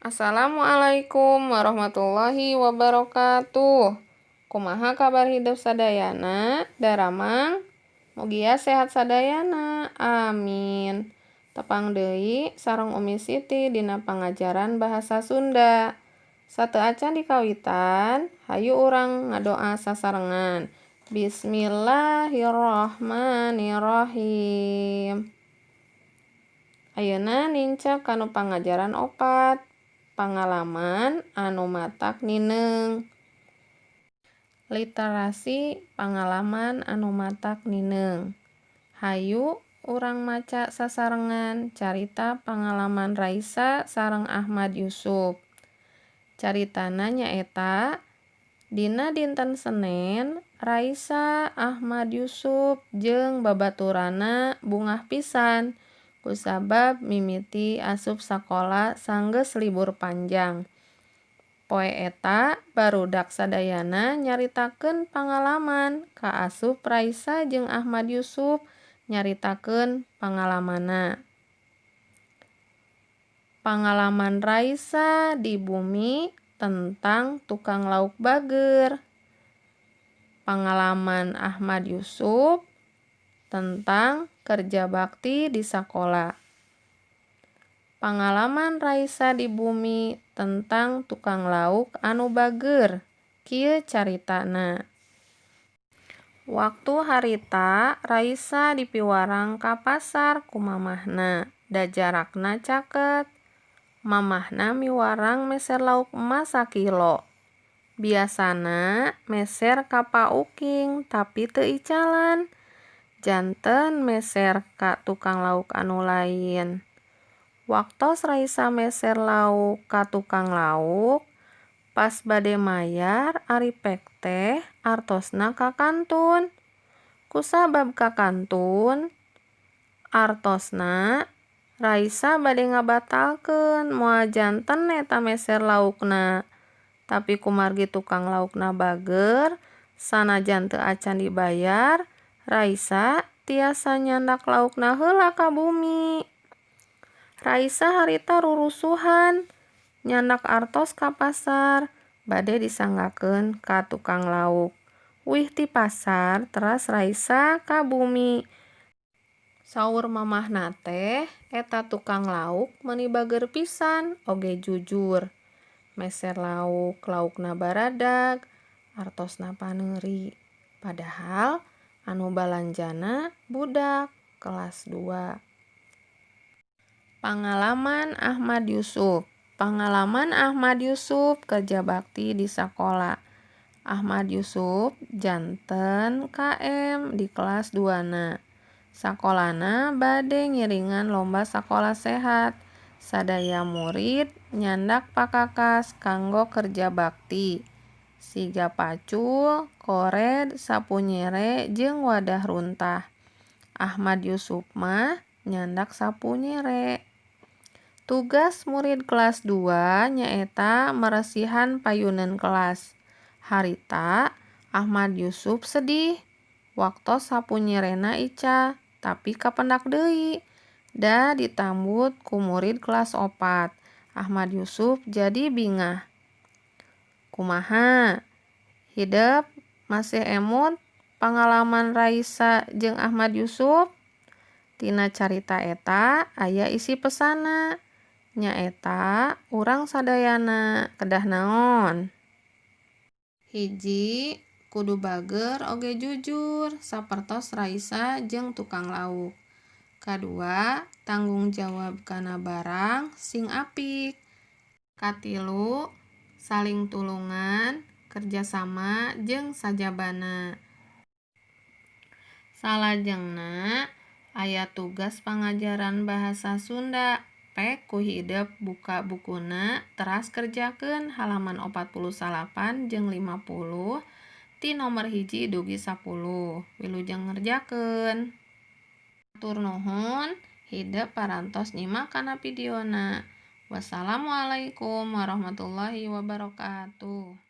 Assalamualaikum warahmatullahi wabarakatuh. Kumaha kabar hidep sadayana? Daramang? Mugia sehat sadayana. Amin. Tepang deui sareng Umi Siti dina pangajaran bahasa Sunda. Sateu acan dikawitan, hayu urang ngadoa sasarengan. Bismillahirrahmanirrahim. Ayeuna nincak kanu pangajaran opat. Pangalaman anu matak nineung. Literasi pangalaman anu matak nineung. Hayu urang maca sasarengan carita pangalaman Raisa sareng Ahmad Yusuf. Caritana nyaeta dina dinten Senen, Raisa, Ahmad Yusuf jeung babaturanna bungah pisan kusabab mimiti asup sakola sanggeus libur panjang. Poe eta barudak sadayana nyaritakeun pangalaman kaasup Raisa jeung Ahmad Yusuf nyaritakeun pangalamanna. Pangalaman Raisa di bumi tentang tukang lauk bageur. Pangalaman Ahmad Yusuf tentang kerja bakti di sakola. Pangalaman Raisa di bumi tentang tukang lauk anu bageur. Kieu caritana. Waktu harita Raisa dipiwarang ka pasar ku mamahna, da jarakna caket. Mamahna miwarang meser lauk emas sakilo. Biasana meser ka Pa Uking tapi teu icalan. Janten meser ka tukang lauk anu lain. Waktos Raisa meser lauk ka tukang lauk, pas bade mayar ari pek teh artosna kakantun. Kusabab kakantun artosna, Raisa bade ngabatalkeun moal janten eta meser laukna. Tapi kumargi tukang laukna bageur, sanajan teu acan dibayar, Raisa tiasa nyandak laukna heula ka bumi. Raisa harita rurusuhan nyandak artos ka pasar bade disanggakeun ka tukang lauk. Wih ti pasar teras Raisa ka bumi. Saur mamahna teh eta tukang lauk meuni bageur pisan oge jujur. Meser lauk, laukna baradag, artosna paneuri. Padahal anu balanjana budak kelas 2. Pangalaman Ahmad Yusuf. Pangalaman Ahmad Yusuf kerja bakti di sakola. Ahmad Yusuf janten KM di kelas 2 na. Sakolana bade ngiringan lomba sakola sehat. Sadaya murid nyandak pakakas kanggo kerja bakti. Siga pacul, kored, sapu nyere jeung wadah runtah. Ahmad Yusuf mah nyandak sapu nyere. Tugas murid kelas 2 nyaeta meresihan payuneun kelas. Harita Ahmad Yusuf sedih waktos sapu nyerena ical, tapi kapendak deui da ditambut ku murid kelas 4. Ahmad Yusuf jadi bingah. Kumaha? Hidep masih emut pangalaman Raisa jeung Ahmad Yusuf? Tina carita eta aya isi pesanna, nyaeta urang sadayana kedah naon? Hiji, kudu bageur oge jujur sapertos Raisa jeung tukang lauk. Kadua, tanggung jawab kana barang sing apik. Katilu, saling tulungan, kerjasama jeung sajabana. Salajengna aya tugas pangajaran bahasa Sunda. Pek ku hidep buka bukuna teras kerjakeun halaman 49 jeung 50 ti nomor 1 dugi 10. Wilujeng ngerjakeun. Hatur nuhun hidep parantos nyimak kana videona. Wassalamualaikum warahmatullahi wabarakatuh.